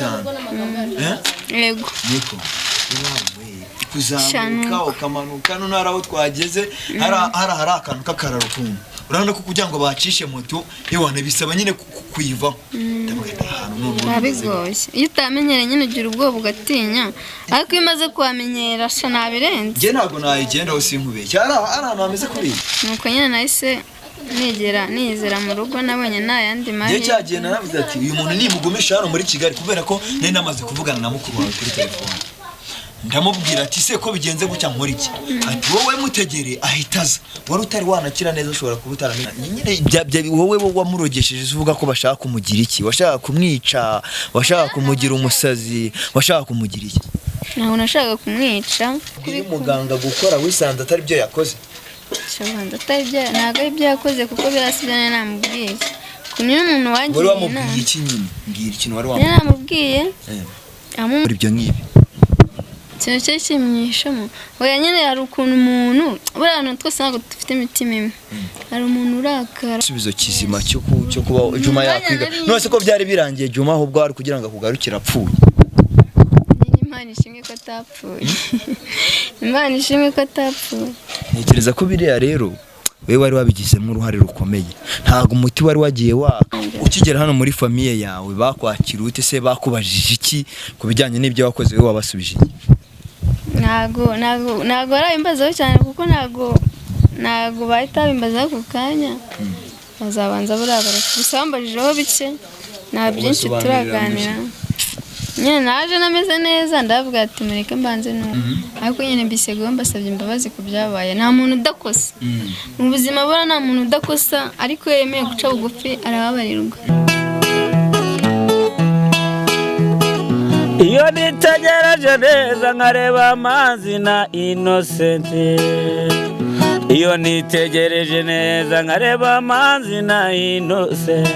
Cyane. Eh? Yego. Niko kuzamuka Shanu. ukamanuka, none hari aho twageze, hari akantu k'akararo kumwe, urabona ko kugira ngo bacishe moto, ewana, bisaba nyine kuyivaho. Ndavuga ati ahantu noneho Biba bimeze gute? bigoye iyo utamenyereye nyine, ugira ubwoba, ugatinya, ariko iyo umaze kuhamenyera, sha, ntabirenze. Njye ntabwo nayigendaho, sinkubeshye, hari ahantu hameze kuriya. Nuko nyine nahise nigera niyizera mu rugo, nabonye nta yandi Njye mahirwe. cyagiye naravuze ati uyu muntu nimugumisha hano muri Kigali, kubera ko nari namaze kuvugana na mukuru wawe kuri telefone, ndamubwira ati se ko bigenze gutya nkora iki? Ati wowe mutegere ahita aza. Wari utari wanakira neza, ushobora kuba utaramenya nyine wowe wamurogesheje uvuga ko bashaka kumugira iki? Washaka kumwica? Washaka kumugira umusazi? Washaka kumugira iki? Ntabwo nashakaga kumwica. Iyo muganga gukora wisanze atari byo yakoze. Shabanza atari byo, ntabwo ari byo yakoze, kuko birasi ibyo nari namubwiye. Niyo umuntu Wari wangiriye wamubwiye inama. iki nyine? Mbwira ikintu wari Nari wamubwiye. namubwiye Muri ibyo nk'ibi. Ikintu cyari kimwishamo, oya nyine, hari ukuntu umuntu, buriya abantu twese ntabwo dufite imitima imwe, hari umuntu urakara. Igisubizo kizima cyo kuba Juma Mwanya yakwiga. None se ko byari birangiye Juma, ahubwo wari kugira ngo akugarukire apfuye? Nyine Imana ishimwe ko atapfuye, Imana ishimwe ko atapfuye. Ntekereza ko biriya rero wowe wari wabigizemo uruhare rukomeye, ntabwo umuti wari wagiye waka. Ukigera hano muri famille yawe bakwakira ute se? Bakubajije iki ku bijyanye n'ibyo wakoze? Wowe wabasubije iki? Ntabwo barabimbazaho cyane, kuko ntabwo bahita babimbazaho ako kanya, bazabanza buriya bareka. Gusa bambajijeho bike, nta byinshi Ubasobanurira. turaganira. Nyine naje nameze neza, ndavuga ati mureke mbanze n'ubu, ariko nyine mbiseguye, mbasabye imbabazi ku byabaye. Nta muntu udakosa mu buzima buriya, nta muntu udakosa, ariko iyo yemeye guca bugufi arababarirwa. Iyo nitegereje neza nkareba amazi na Inosenti, iyo nitegereje neza nkareba amazi na Inosenti,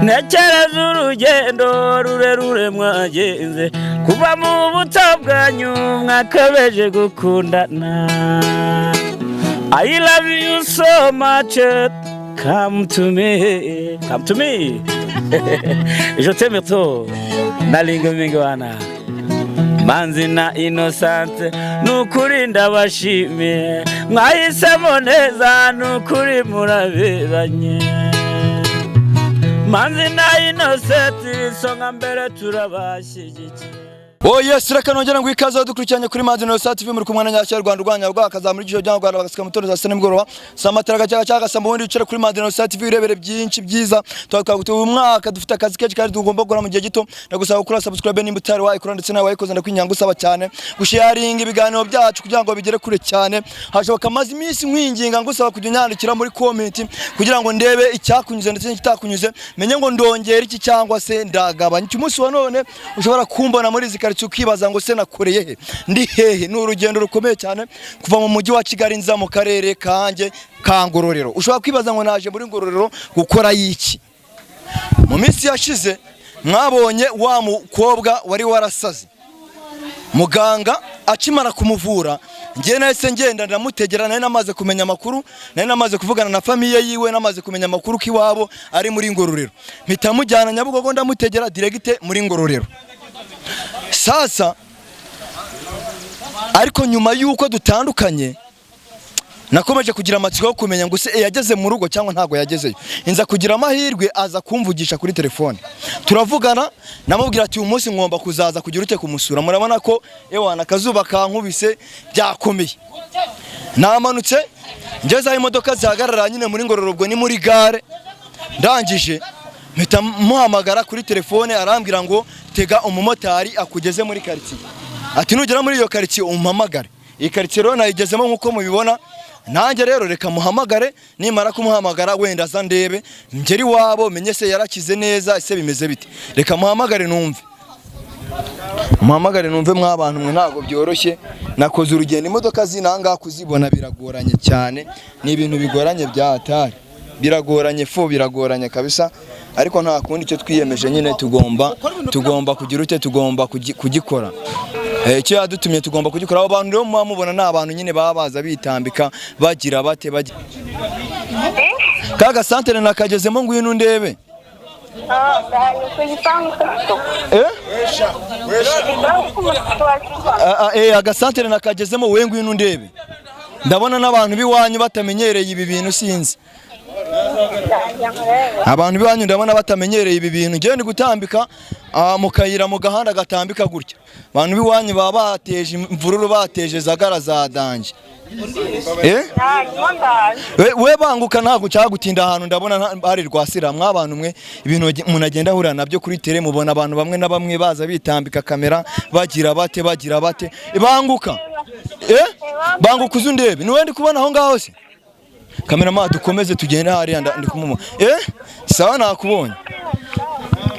ntekereza urugendo rurerure mwagenze kuva mu buto bwanyu mwakabeje gukundana. I love you so much, come to me, come to me, je t'aime trop, nalinga mingwana. Manzi na Inosante, nukuri ndabashimiye, mwahisemo neza, nukuri muraberanye. Manzi na Inosante, isonga mbere, turabashyigikiye. Oh yes, reka nongera ngo ikaze dukurikiranye kuri Manzi Innocent TV, muri kumwe na Nyashya Rwanda urwanya rwa akazamura igihe cyangwa Rwanda bagasika mutoro za nimugoroba saa matara gacyaga cyangwa saa ubundi wicara kuri Manzi Innocent TV urebere byinshi byiza. Twakagutuye uyu mwaka, dufite akazi kenshi kandi tugomba gukora mu gihe gito. Ndagusaba gukora subscribe nimba utari wayikora, ndetse nawe wayikoze ndakwinginga usaba cyane gusharinga ibiganiro byacu kugira ngo bigere kure cyane hashoboka. Amaze iminsi nkwinginga ngusaba kujya unyandikira muri comment kugira ngo ndebe icyakunyuze ndetse n'ikitakunyuze, menye ngo ndongera iki cyangwa se ndagabanya iki. Umunsi wa none ushobora kumbona muri izi karitsiye ukibaza ngo se nakoreye he, ndi hehe? Ni urugendo rukomeye cyane kuva mu mujyi wa Kigali nza mu karere kanjye ka Ngororero. Ushobora kwibaza ngo naje muri Ngororero gukora iki? Mu minsi yashize mwabonye wa mukobwa wari warasaze, muganga akimara kumuvura njye nahise ngenda ndamutegera. Nari namaze kumenya amakuru, nari namaze kuvugana na famille yiwe, namaze kumenya amakuru ko iwabo ari muri Ngororero, mpita mujyana Nyabugogo, ndamutegera direct muri Ngororero. Sasa ariko nyuma y'uko dutandukanye nakomeje kugira amatsiko yo kumenya ngo se yageze mu rugo cyangwa ntabwo yagezeyo. Inza kugira amahirwe aza kumvugisha kuri telefone, turavugana, namubwira ati uyu munsi ngomba kuzaza kugira ute kumusura. Murabona ko ewana akazuba kankubise byakomeye. Namanutse ngeze aho imodoka zihagarara nyine muri Ngororero, ubwo ni muri gare. Ndangije mpita muhamagara kuri telefone, arambwira ngo tega umumotari akugeze muri karitsiye, ati nugera muri iyo karitsiye umpamagare. Iyi karitsiye rero nayigezemo nk'uko mubibona. Nanjye rero reka muhamagare, nimara kumuhamagara wenda aza ndebe ngeri iwabo, menye se yarakize neza, ese bimeze bite. Reka muhamagare numve, muhamagare numve. Mw'abantu mwe, ntabwo byoroshye, nakoze urugendo, imodoka zinangaha kuzibona biragoranye cyane, ni ibintu bigoranye bya hatari, biragoranye fu, biragoranye kabisa, ariko nta kundi, icyo twiyemeje nyine tugomba kugira ute, tugomba kugikora. Icyo yadutumye tugomba kugikora. Abo bantu rero muba mubona ni abantu nyine baba baza bitambika bagira bate, bagira ka gasantere nakagezemo, ngwino ndebe. Ni ku gipangu cy'umutuku. Eh? Igipangu cy'umutuku wakibona. Agasantere nakagezemo, we ngwino undebe. Ndabona n'abantu b'iwanyu batamenyereye ibi bintu, sinzi. Nzajya nkurebe. Abantu b'iwanyu ndabona batamenyereye ibi bintu. Ngewe ndi gutambika mu kayira, mu gahanda gatambika gutya. Abantu b'iwanyu baba bateje imvururu, bateje zagara za danger. Eh? Hanyuma ndaje. We banguka, ntabwo nshaka gutinda ahantu, ndabona hari rwasira. Mwabantu mwe, ibintu umuntu agenda ahura nabyo kuri tele, mubona abantu bamwe na bamwe baza bitambika kamera, bagira bate, bagira bate. Banguka, eh, banguka uze undebe. Niwe ndi kubona aho ngaho se? Cameraman, dukomeze tugende hariya, ndi kumubona. Eh, sawa, nakubonye,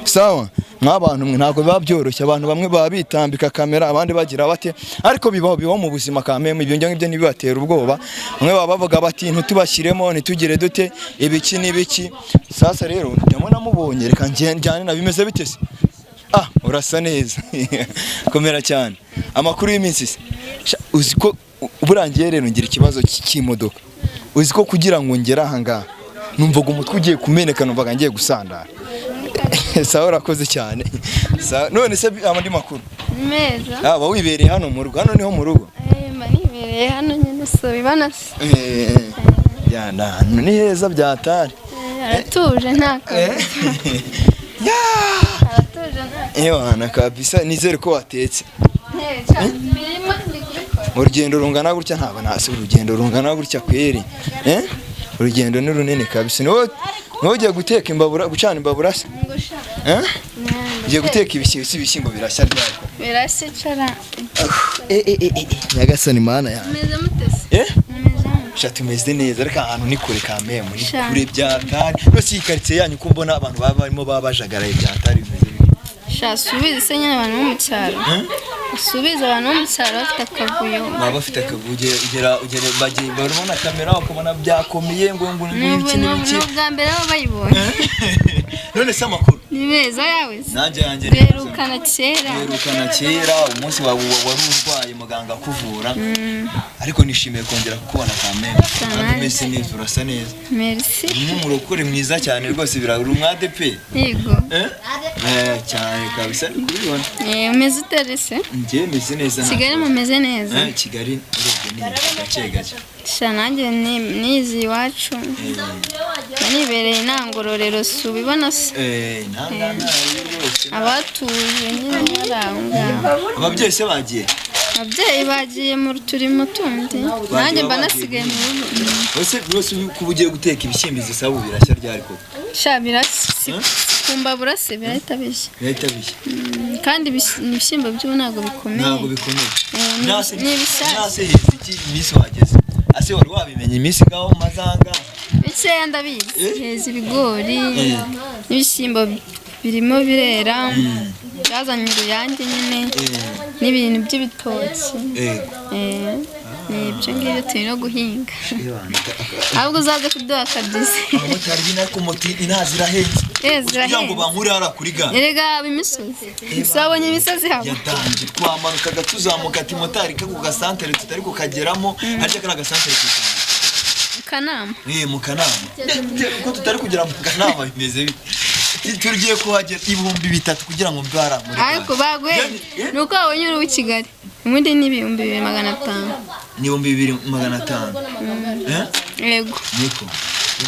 sawa. Mw'abantu mwe, ntabwo biba byoroshye. Abantu bamwe baba bitambika kamera, abandi bagira bate, ariko bibaho, bibaho mu buzima kameme. Ibyo ngibyo ntibibatera ubwoba. Bamwe baba bavuga bati ntitubashyiremo, ntitugire dute, ibiki n'ibiki. Sasa rero ndabona mubonye, reka njyane na bimeze bite se? Ah, urasa neza, komera cyane. Amakuru y'iminsi se? Sha, uzi ko burangiye rero ngira ikibazo cy'imodoka? Uzi ko kugira ngo ngere aha ngaha numvaga umutwe ugiye kumeneka, numvaga ngiye gusandara. Sawa, urakoze cyane. Sawa, none se andi makuru? Ni meza. Aba wibereye hano mu rugo? Hano niho mu rugo? Mba nibereye hano nyine, so bibana se. Eh, ya, ahantu ni heza byatari. Haratuje, nta kabuza. Ya. Haratuje, nta Ewana kabisa, nizere ko watetse. Birimo, ndi kubikora. Urugendo rungana gutya, ntabwo nasi urugendo rungana gutya kweri. Eh, urugendo ni runini kabisa. Niwowe ugiye guteka imbabura, gucana imbabura se? Ngo sha. Eh, ugiye guteka ibishyimbo? Si ibishyimbo birashya ryari? Birashya, icara. Eh eh eh eh, nyagasani mana yanjye! Mumeze mute se? Eh. Mumeze mute? Sha, tumeze neza, ariko ahantu ni kure kamemu, ni Sha. kure byatari. Rwose iyi karitsiye yanyu ko mbona abantu baba barimo, baba bajagaraye byatari, bimeze bite? Sha, subize se nyine, abantu bo mu cyaro. Subize, abantu bo mu cyaro bafite akavuyo. Baba bafite akavuyo, ugera bagiye barabona kamera ukabona byakomeye, ngo Ni ibiki n'ibiki. Ni ubwa mbere baba bayibonye. None se amakuru? Ni meza, yawe se? Nanjye yanjye ni meza. Duherukana kera. Duherukana kera, umunsi wawe wari urwaye, muganga akuvura, ariko nishimiye kongera kukubona kameme, kandi umeze neza, urasa neza. Merci. Ni umurokore mwiza cyane rwose, birabura umwade pe. Yego. Eh? Eh, cyane kabisa, ndi kubibona. Umeze ute se? Njye meze neza, nta Kigali kibazo. mumeze neza? Eh, Kigali urebye ni gake gake. Sha, nanjye nizi iwacu. Mba nibereye inangororero, si ubibona se? Eh, nta rwose. Abatuje nyine bari aho ngaho. Ababyeyi se bagiye? Ababyeyi bagiye mu turimo tundi, nanjye mba bagiye. nasigaye mu rugo. Ese rwose kuba ugiye guteka ibishyimbo, izisaba birashya ryari koko? Sha, birashya ku mbabura se, birahita bishya. Birahita bishya. Kandi ibishyimbo by'ubu ntabwo bikomeye. Ntabwo bikomeye. Ni ibishyashya. Nase heza iki iminsi wageze, ase wari wabimenya iminsi ngaho mazanga? Bikeya ndabizi. Eh? Heza ibigori Eh. n'ibishyimbo birimo birera, byazanye uruyange nyine n'ibintu by'ibitoki. Ni ibyo ngibyo turi no guhinga. Ahubwo uzaze kuduha akabizi. Abamotari b'inariko, moto inaha zirahenze. Eh, Kugira ngo zirahenze. bankure hariya kuri gare. Erega haba imisozi, sabonye imisozi haba. Yatangiye twamanukaga tuzamuka, ati motari kako gasantere tutari kukageramo, harya kari agasantere kitanga Kanama. Eh, mu Kanama, ko tutari kugera mu Kanama, bimeze bite? Tugiye kuhagera, 3000 kugira ngo mbe hariya muri gare. Ariko baguhe Eh? ni uko wabonye uri uw'i Kigali, ubundi ni 2500. Ni 2500. Eh? Yego. Niko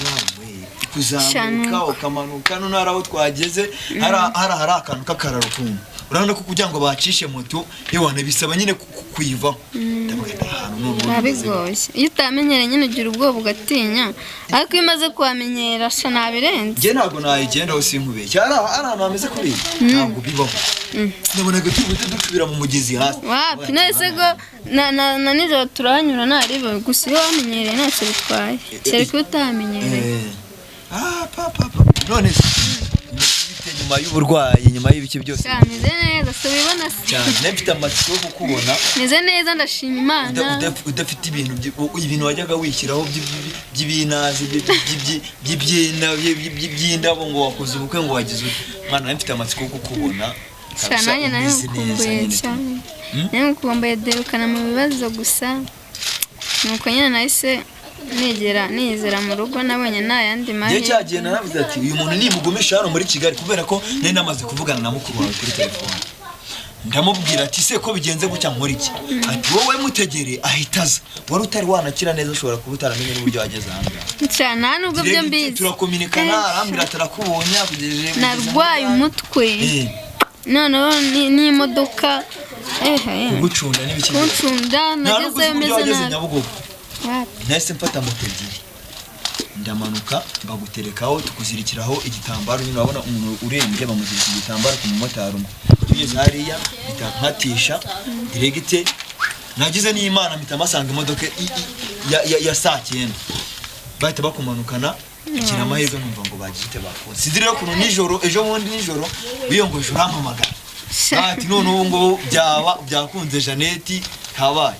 wawe kuzamuka Shanuka. ukamanuka, none hari aho twageze, hari akantu k'akararo kumwe, urabona ko kugira ngo bacishe moto yewana bisaba nyine kuyivaho. Ndavuga ati ahantu noneho Biba bimeze bite? bigoye iyo utamenyereye nyine, ugira ubwoba ugatinya, ariko iyo umaze kuhamenyera, sha, ntabirenze. Njye ntabwo nayigendaho, sinkubeshye. Hari ahantu hameze kuriya ntabwo bibaho, nabonaga turi guhita dusubira mu mugezi hasi. Wapi, none se ko na nijoro turahanyura, ntareba gusa. Iyo wamenyereye ntacyo bitwaye, kereka iyo utamenyereye. Eh. Ah, pa pa pa, none se bite nyuma y'uburwayi, nyuma y'ibiki byose? Sha, meze neza, si ubibona se? Cyane, nari mfite amatsiko yo kukubona. Meze neza, ndashima Imana. Udafite ibintu ibintu wajyaga wishyiraho by'ibinazi by'indabo, ngo wakoze ubukwe, ngo wagize ute. Mwana, nari mfite amatsiko yo kukubona Sha, kabisa, nanjye nari umeze neza ngukumbuye nyine. cyane, nari ngukumbuye, derukana mu bibazo gusa, nuko nyine nahise Nigera nizera mu rugo nabonye nta yandi Igihe mahirwe. cyagiye naravuze ati uyu muntu nimugumisha hano muri Kigali, kubera ko nari namaze kuvugana na mukuru wawe kuri telefone, ndamubwira ati se ko bigenze gutya nkora iki? Ati wowe mutegere ahita aza. Wari utari wanakira neza, ushobora kuba utaramenye n'uburyo wageze aha ngaha. Nca nta nubwo byo Direct mbizi. Turakominikana, arambwira ati arakubonye akugejeje. Narwaye umutwe. Noneho n'imodoka ehe. Kugucunda n'ibiki? Kuncunda. Nta nubwo uzi Nagezeyo uburyo meze wageze nabi. Nyabugogo? Wapi. Nahise mfata moto ebyiri, ndamanuka baguterekaho, tukuzirikiraho igitambaro nyine. Urabona umuntu urembye bamuzirika igitambaro ku mumotari umwe. Tugeze hariya mpita nkatisha direct, nagize n'Imana mpita mpasanga imodoka ya saa 9, bahita bakumanukana. Igira amahirwe numva ngo bagite bakunze. Sinzi rero ukuntu nijoro, ejo bundi nijoro wiyongoje urampamagara ati none ubu ngubu byaba byakunze, Jeannette kabaye.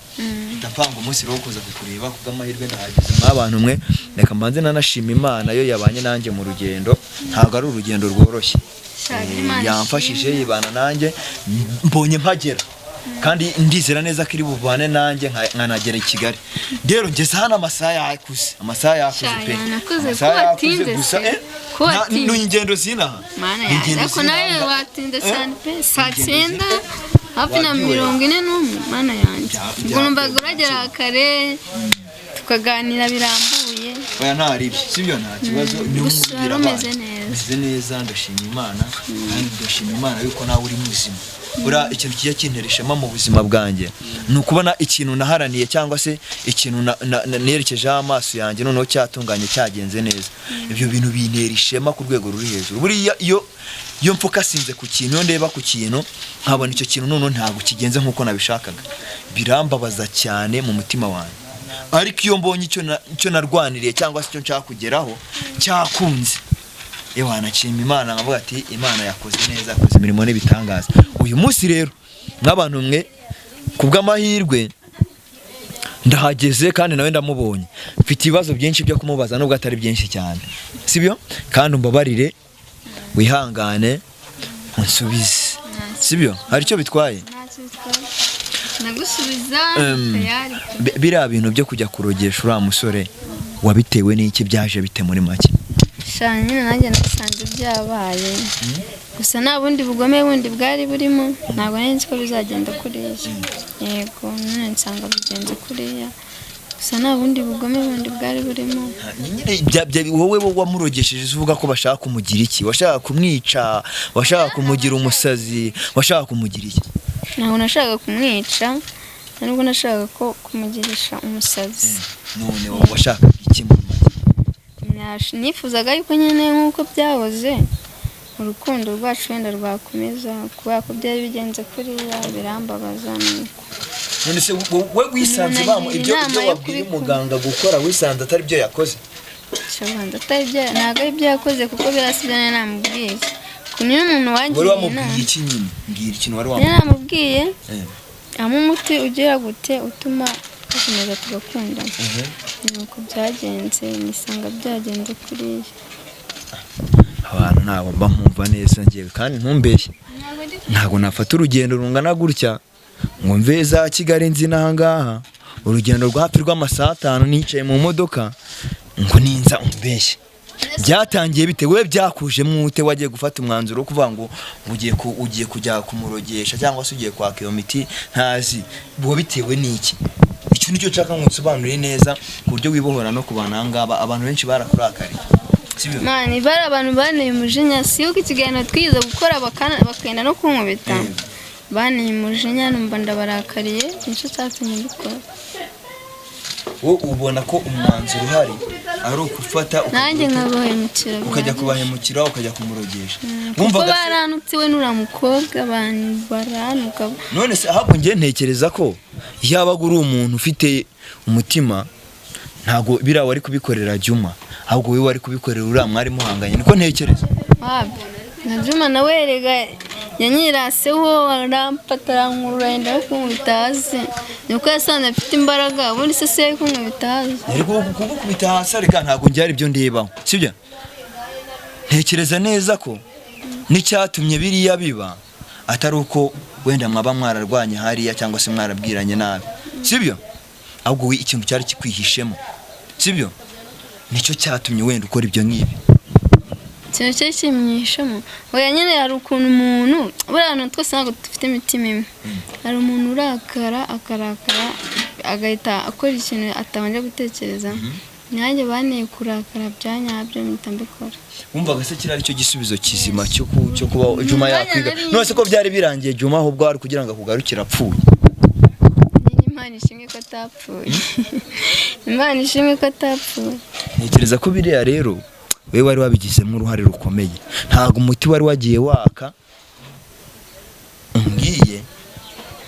Ndapanga umunsi rero wo kuza kukureba, kubw'amahirwe ndahageze. Mw'abantu mwe, reka mbanze nanashima Imana yo yabanye nanjye mu rugendo. Ntabwo ari urugendo rworoshye. Shaka Imana Yamfashije ishimwe. yibana nanjye, mbonye mpagera, kandi ndizera neza ko iri bubane nanjye nkanagera i Kigali. Rero ngeze hano amasaha yakuze, amasaha yakuze Sha, pe. yanakuze, Amasaha ko yakuze watinze gusa se? Ko watinze? Ni ingendo zinaha. Mana Ni yanjye, ingendo ariko nawe zinaha. watinze cyane pe, saa Ingendo 9 hafi na Wagiwe. 41, mana yanjye. Ubwo numvaga uragera kare tukaganira birambuye. Oya, ntari ibyo, sibyo, nta kibazo ni Gusa umubwira wari umeze abana. neza. Meze neza, ndashima Imana, kandi ndashima Imana yuko nawe uri muzima. Buriya ikintu kijya kintera ishema mu buzima bwanjye ni ukubona ikintu naharaniye cyangwa se ikintu nerekejeho amaso yanjye noneho cyatunganye, cyagenze neza. Ibyo bintu bintera ishema ku rwego ruri hejuru. Buriya iyo mfokasinze ku kintu, iyo ndeba ku kintu nkabona icyo kintu noneho ntabwo kigenze nk'uko nabishakaga, birambabaza cyane mu mutima wanjye. Ariko iyo mbonye icyo narwaniriye cyangwa se icyo nshaka kugeraho cyakunze, yewe nashima Imana nkavuga ati Imana yakoze neza, yakoze imirimo n'ibitangaza. Uyu munsi rero nk'abantu mwe, ku bw'amahirwe ndahageze kandi nawe ndamubonye. Mfite ibibazo byinshi byo kumubaza nubwo atari byinshi cyane, sibyo? Kandi umbabarire, wihangane unsubize, sibyo? Hari icyo bitwaye? Ntacyo bitwaye, nagusubiza. Tayari. Biriya bintu byo kujya kurogesha uriya musore wabitewe n'iki? Byaje bite muri make? Sha, nyine nanjye nasanze byabaye gusa, nta bundi bugome bundi bwari burimo. Ntabwo nari nzi ko bizagenda kuriya. Yego, none nsanga bigenze kuriya gusa, nta bundi bugome bundi bwari burimo. Nyine wowe wamurogesheje uvuga ko bashaka kumugira iki? Washaka kumwica? Washaka kumugira umusazi? Washaka kumugira iki? Ntabwo nashakaga kumwica, nta nubwo nashakaga ko kumugirisha umusazi. None wowe washakaga iki muri make? Nifuzaga yuko nyine nk'uko byahoze urukundo rwacu wenda rwakomeza, kubera ko byari bigenze kuriya birambabaza nuko. None se wowe wisanze Umuntu bamu agira ibyo inama ibyo yo wabwiye kubikora. umuganga gukora, wisanze atari byo yakoze? Shabanza atari byo, ntabwo ari byo yakoze, kuko birasibyo nari namubwiye ukuntu iyo umuntu Wari wangiriye wamubwiye inama. iki nyine? Mbwira ikintu wari Nari wamubwiye. namubwiye ampa umuti ugira gute utuma dukomeza tugakundana. Nuko byagenze, nisanga byagenze kuriya. Abantu ntabwo mba nkumva neza ngewe, kandi ntumbeshye, ntabwo nafata urugendo rungana gutya ngo mve za Kigali nzi n'aha ngaha, urugendo rwa hafi rw'amasaha 5 nicaye mu modoka, ngo ninza umbeshye. Byatangiye bite? Wowe byakujemo ute? Wagiye gufata umwanzuro wo kuvuga ngo ugiye kujya kumurogesha cyangwa se ugiye kwaka iyo miti ntazi, uba bitewe n'iki? Icyo nicyo nshaka ngo nsobanure neza ku buryo wibohora no ku bantu aha ngaba. Abantu benshi barakurakariye, sibyo? Mani, bari abantu banteye umujinya. Si yuko ikiganiro twigeze gukora bakenda no kunkubita, banteye umujinya numva ndabarakariye, nicyo cyatumye mbikora. Wowe ubona ko umwanzuro uhari ari ukufata Nanjye nkabahemukira. Ukajya kubahemukira, ukajya kumurogesha? Kuko Wumvaga baranutse we n'uriya mukobwa, abantu baranuka. None se ahubwo njye ntekereza ko yabaga uri umuntu ufite umutima, ntabwo biriya wari kubikorera Juma, ahubwo wowe wari kubikorera uriya mwari muhanganye. Niko ntekereza. Wapi, na Juma nawe erega yanyiraseho, aramfata arankurura yenda no kunkubita hasi, nuko yasanze afite imbaraga. Ubundi se se yari kunkubita hasi? Yari kugukubita hasi, ariko ntabwo njye ari ibyo ndebaho, sibyo? Ntekereza neza ko n'icyatumye biriya biba atari uko wenda mwaba mwararwanye hariya cyangwa se mwarabwiranye nabi, sibyo? Ahubwo we ikintu cyari kikwihishemo. Sibyo? Nicyo cyatumye wenda ukora ibyo ngibi. Ikintu cyari kimwihishemo, oya nyine hari ukuntu umuntu, buriya abantu twese ntabwo dufite imitima imwe. Hari umuntu urakara, akarakara agahita akora ikintu atabanje gutekereza. Nanjye banteye kurakara bya nyabyo, mpita mbikora. Wumvaga se kiriya aricyo gisubizo kizima cyo kuba Juma Mwanya yakwiga? nari- None se ko byari birangiye, Juma ahubwo wari kugira ngo akugarukire apfuye. Nyine Imana ishimwe ko atapfuye, Imana ishimwe ko atapfuye. Ntekereza ko biriya rero wowe wari wabigizemo uruhare rukomeye. Ntabwo umuti wari wagiye waka umbwiye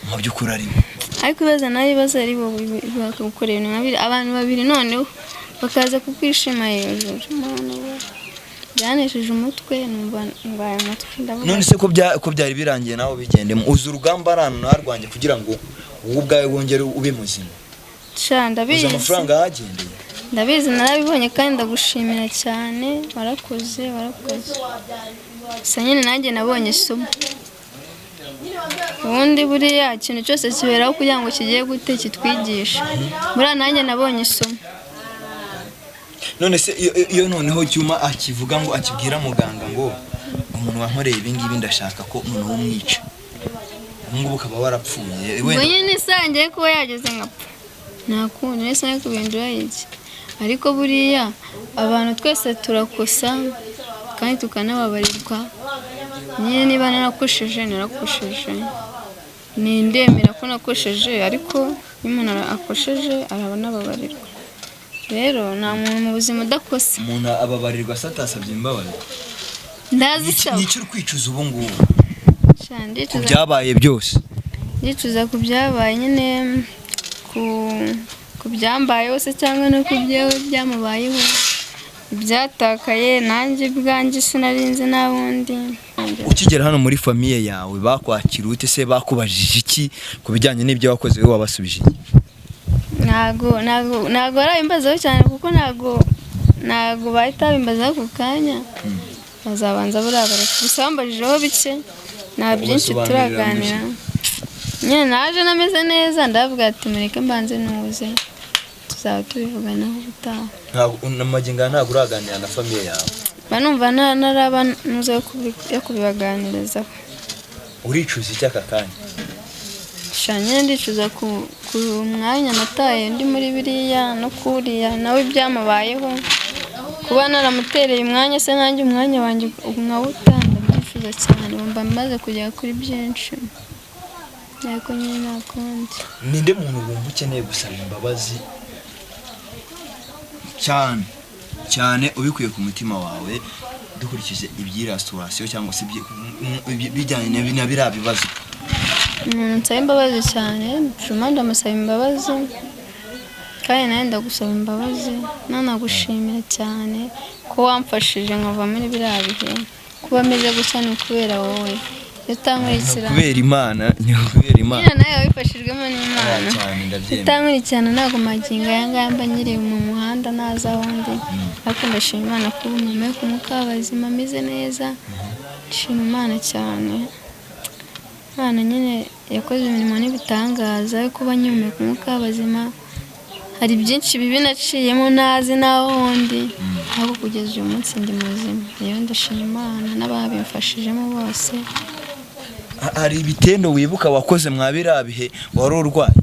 mu by'ukuri ari wo. Ariko ibibazo nawe, ibibazo ari wowe bakagukorera ibintu nka biriya, abantu babiri noneho bakaza kukwishima hejuru. Mana we, byanesheje umutwe, numva ndwaye umutwe, ndavuga. None se ko byari birangiye, nawe bigendemo, uzi urugamba arano narwanye kugira ngo wowe ubwawe wongere ube muzima? Sha, Uzi ndabizi. amafaranga yahagendeye? Ndabizi, narabibonye kandi ndagushimira cyane, warakoze, warakoze. Gusa nyine nanjye nabonye isomo. Ubundi buriya ikintu cyose kiberaho kugira ngo kigiye gute kitwigisha. Buriya nanjye nabonye isomo. None se iyo noneho Juma akivuga ngo, akibwira muganga ngo umuntu wankoreye ibi ngibi ndashaka ko noneho umwica, ubu ngubu ukaba warapfuye Ubwo wenda. Nyine isangiye kuba yageze nkapfa, nta kundi nese no kubihindura iki. Ariko buriya abantu twese turakosa kandi tukanababarirwa. Nyine niba narakosheje, narakosheje, nindemera ko nakosheje. Ariko iyo umuntu akosheje aranababarirwa. Rero nta muntu mu buzima udakosa. Umuntu ababarirwa se atasabye imbabazi? Ndazisaba. Nicyo uri kwicuza ubu ngubu Sha, ku ndicuza. byabaye byose? Ndicuza ku byabaye nyine, ku byambayeho se cyangwa no ku byewe byamubayeho, ibyatakaye nanjye ubwanjye sinari nzi n'abundi. Ukigera hano muri famille yawe bakwakira ute se? Bakubajije iki ku bijyanye n'ibyo wakoze? Wowe wabasubije iki? Ntago barabimbazaho cyane, kuko ntago bahita babimbazaho ako kanya, bazabanza buriya bareka. Gusa bambajijeho bike, nta byinshi Ubasobanurira. turaganira. Nyine naje nameze neza, ndavuga ati mureke mbanze nuze, tuzaba tubivuganaho ubutaha. Ntabwo magingo aya ntabwo uraganira na famille yawe? Mba numva ntaraba nuze yo kubibaganirizaho. Uricuza iki aka kanya? Sha, nyine ndicuza ku mwanya nataye ndi muri biriya, no kuriya nawe ibyamubayeho, kuba naramutereye umwanya se nanjye umwanya wanjye nkawuta, ndabyifuza cyane. Ubu mba maze kugera kuri byinshi, ariko nyine nta kundi. Ninde muntu wumva ukeneye gusaba imbabazi cyane cyane ubikuye ku mutima wawe, dukurikije iby'iriya situation cyangwa se bijyanye na biriya bibazo? Umuntu nsaba imbabazi cyane, Juma, ndamusaba imbabazi kandi nawe ndagusaba imbabazi, nanagushimira cyane ko wamfashije nkava muri biriya bihe. Kuba meze gutya ni ukubera wowe, iyo utankurikira. Kubera Imana, ni ukubera Imana. Nyine nawe wabifashijwemo n'Imana. Cyane, ndabyemera. Utankurikirana ntabwo magingo aya ngaya mba nkiri mu muhanda ntazi aho ndi. Ariko ndashima Imana kuba umuntu ku bazima, ameze neza. Nshima Imana cyane. Imana nyine yakoze imirimo n'ibitangaza yo kuba nkihumeka umwuka w'abazima. Hari byinshi bibi naciyemo ntazi n'aho ndi, ariko kugeza uyu munsi ndi muzima. Rero ndashima Imana n'ababimfashijemo bose. Hari ibitendo wibuka wakoze mwa biriya bihe wari urwaye?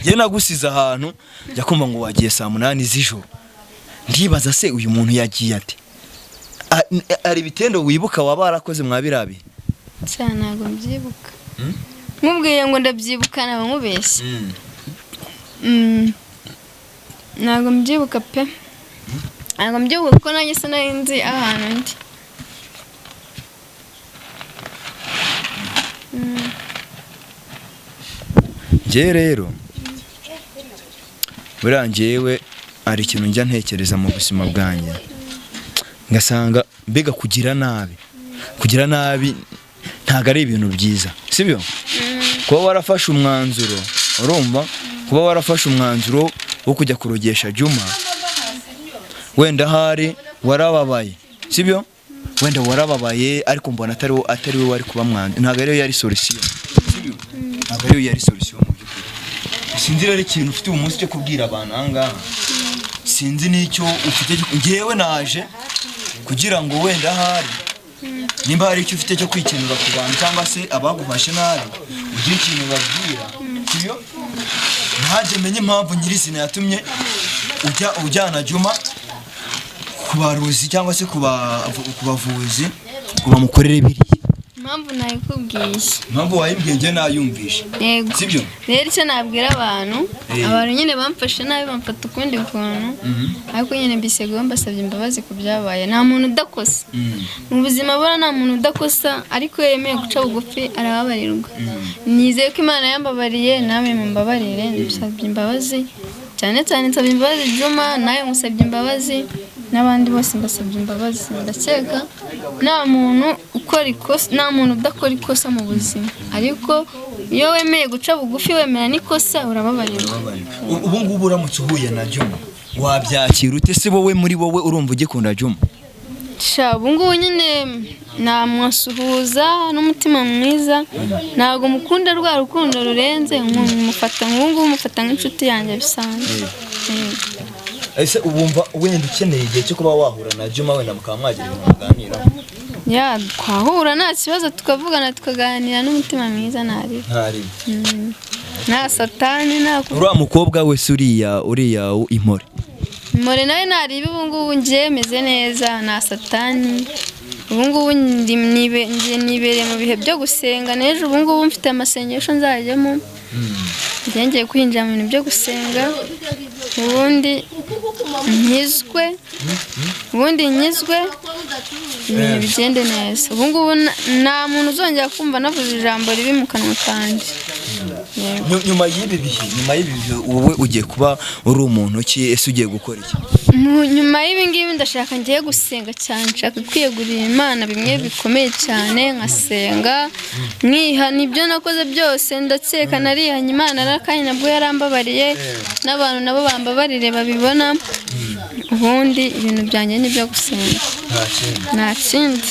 Njye nagusize ahantu njya kumva ngo wagiye saa 8 z'ijoro, ndibaza se uyu muntu yagiye ate? Hari ibitendo wibuka waba warakoze mwa biriya bihe? Cyane, ntabwo mbyibuka. Nkubwiye ngo ndabyibuka naba nkubeshye. Ntabwo mbyibuka pe, ntabwo mbyibuka kuko nanjye sinari nzi ahantu ndi. Njyewe rero buriya njyewe hari ikintu njya ntekereza mu buzima bwanjye, ngasanga mbega kugira nabi ntabwo ari ibintu byiza, sibyo? Kuba warafashe umwanzuro, urumva, kuba warafashe umwanzuro wo kujya kurogesha Juma, wenda ahari warababaye, sibyo? Wenda warababaye, ariko mbona atari we wari kuba mwanzuro, ntabwo ariyo yari solution, sibyo? Ntabwo ariyo yari solution mu by'ukuri. Sinzi rero ikintu ufite uyu munsi cyo kubwira abantu aha ngaha. Sinzi n'icyo ufite. Ngewe naje kugira ngo wenda ahari nimba hari icyo ufite cyo kwikenura ku bantu cyangwa se abagufashe nabi, ugire ikintu ubabwira, sibyo? Ntajye menye impamvu nyirizina yatumye ujya ujyana Juma ku baruzi cyangwa se ku bavuzi ngo bamukorere biriya. Impamvu nayikubwiye. Impamvu wayimbwiye njye nayumvishe. Yego. Sibyo? Rero icyo nabwira abantu, abantu nyine bamfashe nabi, bamfata ukundi kuntu, ariko nyine mbisego mbasabye imbabazi ku byabaye. Nta muntu udakosa mu buzima, buriya nta muntu udakosa, ariko iyo yemeye guca bugufi arababarirwa. Nizeye ko Imana yambabariye, namwe mumbabarire. Nsabye imbabazi cyane cyane, nsabye imbabazi Juma, nawe musabye imbabazi, n'abandi bose mbasabye imbabazi. Ndakeka nta muntu ukora ikosa, nta muntu udakora ikosa mu buzima, ariko iyo wemeye guca bugufi, wemera n'ikosa, urababarirwa. Ubu ngubu uramutse uhuye na Juma wabyakira ute se? Wowe muri wowe urumva ugikunda Juma? Sha, ubu ngubu nyine namwasuhuza n'umutima mwiza. Ntabwo mukunda rwa rukundo rurenze, mufata nk'ubu ngubu, mufata nk'inshuti yanjye bisanzwe. Yego. Ese wumva wenda ukeneye igihe cyo kuba wahura na Juma, wenda mukaba mwagira ibintu muganiraho? Ya, twahura nta kibazo, tukavugana, tukaganira n'umutima mwiza, ntari Ntari nta satani, nta Uriya mukobwa wese, uriya Impore? Mpore nawe nariba. Ubu ngubu ngiye meze neza, nta satani. Ubu ngubu ngiye nibereye mu bihe byo gusenga. N'ejo ubu ngubu mfite amasengesho nzajyamo. Ngiye ngiye kwinjira mu bintu byo gusenga, ubundi nkizwe, ubundi nkizwe, ibintu bigende neza. Ubu ngubu nta muntu uzongera kumva navuze ijambo ribi mu kanwa kanjye. Yego. Nyuma y'ibi bihe wowe ugiye kuba uri umuntu ki? Ese ugiye gukora iki? Nyuma y'ibi ngibi ndashaka, ngiye gusenga cyane. Nshaka kwiyegurira Imana bimwe bikomeye cyane, nkasenga, nkihana ibyo nakoze byose. Ndakeka narihanye Imana rero, kandi nabwo yarambabariye, n'abantu nabo bambabarire babibona. Ubundi ibintu byanjye ni ibyo gusenga. Nta kindi? Nta kindi.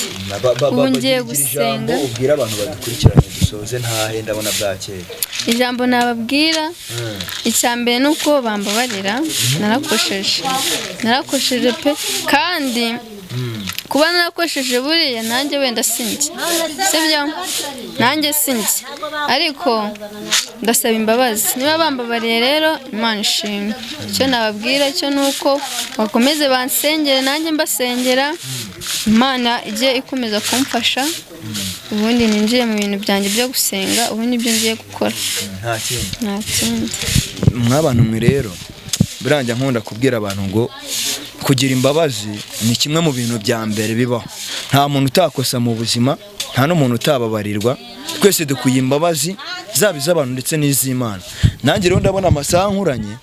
Ubu ngiye gusenga. Ijambo ubwira abantu badukurikiranye dusoze, ntahe, ndabona bwakeye. Ijambo nababwira, icya mbere ni uko bambabarira. Narakosheje, narakosheje pe. Kandi kuba narakosheje, buriya nanjye wenda sinjye, sibyo? Nanjye sinjye, ariko ndasaba imbabazi. Niba bambabariye rero, Imana ishimwe. Icyo nababwira cyo ni uko bakomeze bansengere, nanjye mbasengera, Imana ijye ikomeza kumfasha, ubundi ninjiye mu bintu byanjye byo gusenga. Ubu nibyo ngiye gukora. Nta kindi? Nta kindi. Mw'abantu mwe rero, burangiye nkunda kubwira abantu ngo kugira imbabazi ni kimwe mu bintu bya mbere bibaho. Nta muntu utakosa mu buzima, nta n'umuntu utababarirwa. Twese dukwiye imbabazi, zaba iz'abantu ndetse n'iz'Imana. Nanjye rero ndabona amasaha nkuranye.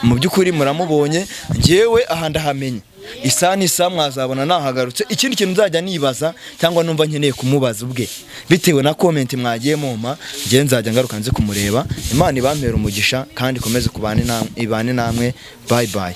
Mu by'ukuri muramubonye, ngewe aha ndahamenye. Isaha n'isaha mwazabona nahagarutse. Ikindi kintu nzajya nibaza cyangwa numva nkeneye kumubaza ubwe, bitewe na comment mwagiye mumpa, ngewe nzajya ngaruka nze kumureba. Imana ibampera umugisha kandi ikomeze kubane namwe, ibane namwe. Bye bye.